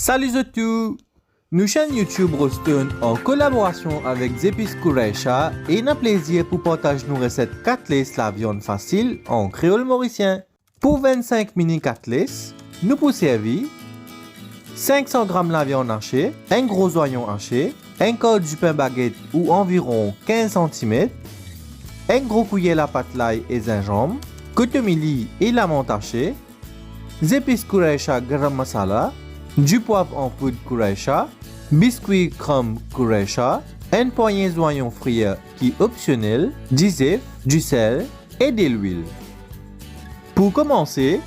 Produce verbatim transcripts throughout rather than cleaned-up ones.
Sali zot tou! Nou chaîne YouTube Rostone an kolaborasion avek Zepis Kouraysha ena plezir pou partaz nou reset katles laviann fasil an kreol morisien. Pou vinn-sink mini katles, nou pou servi sink san gram laviann ase, enn gro zwayon ase, enn kar dipin baget ou anviron kinz santimet, enn gro kouyer lapat lay e zinzanm, kotomili e lamant ase, zepis Kouraysha garam masala, dipwav an poud Kouraysha, biskwi kranm Kouraysha, enn pwagne zwayon frir ki opsionel, dizef, disel e delwil. Pou koumanse,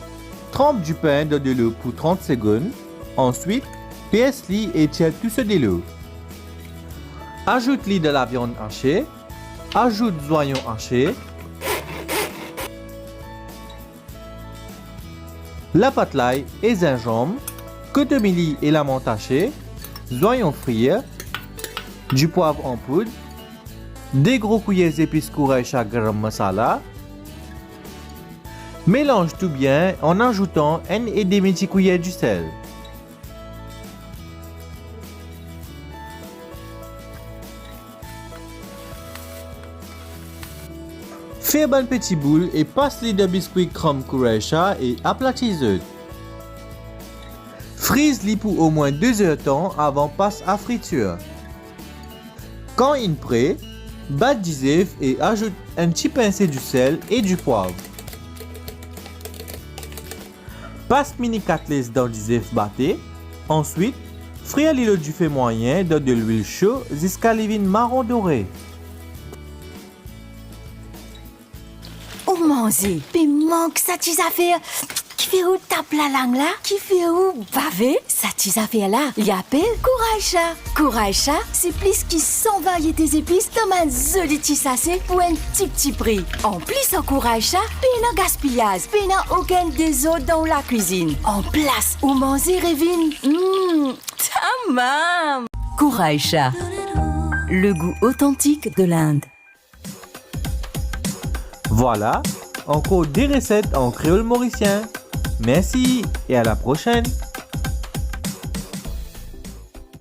tranp dipin dan delo pou trant segonn, answit, pers li e tir tou so delo. Azout li dan laviann ase, azout zwayon ase, lapat lay e zinzanm, kotomili e lamant ase, zwayon frir, dipwav an poud, de gro kouyer zepis Kouraysha garam masala. Melanz tou bien an azoutan enn e demi ti kouyer disel. Fer bann peti boul e pas li dan biskwi kranm Kouraysha e aplati zot. Friz li pou omwin de zer tan avan pas a fritir. Kan inn pre, bat dizef e azout enn ti pinse disel e dipwav. Pas mini katles dan dizef bate, answit, frir li lor dife mwayin dan delwil so ziska li vinn maron dore. Ou manze, pe mank sa ti zafer ki fer ou tap lalang la, ki fer ou bave, sa ti zafer la, li apel Kouraysha. Kouraysha, se plis ki san variete zepis dan bann zoli ti sase pou enn tipti pri. Anplis, ar Kouraysha, pena gaspiyaz, pena okenn dezord dan ou lakwizinn. Anplas, ou manze revinn, mm, tamam! Kouraysha, le goût authentique de l'Inde. Vwala, ankor de reset an kreol morisien. Mersi e a la prosenn!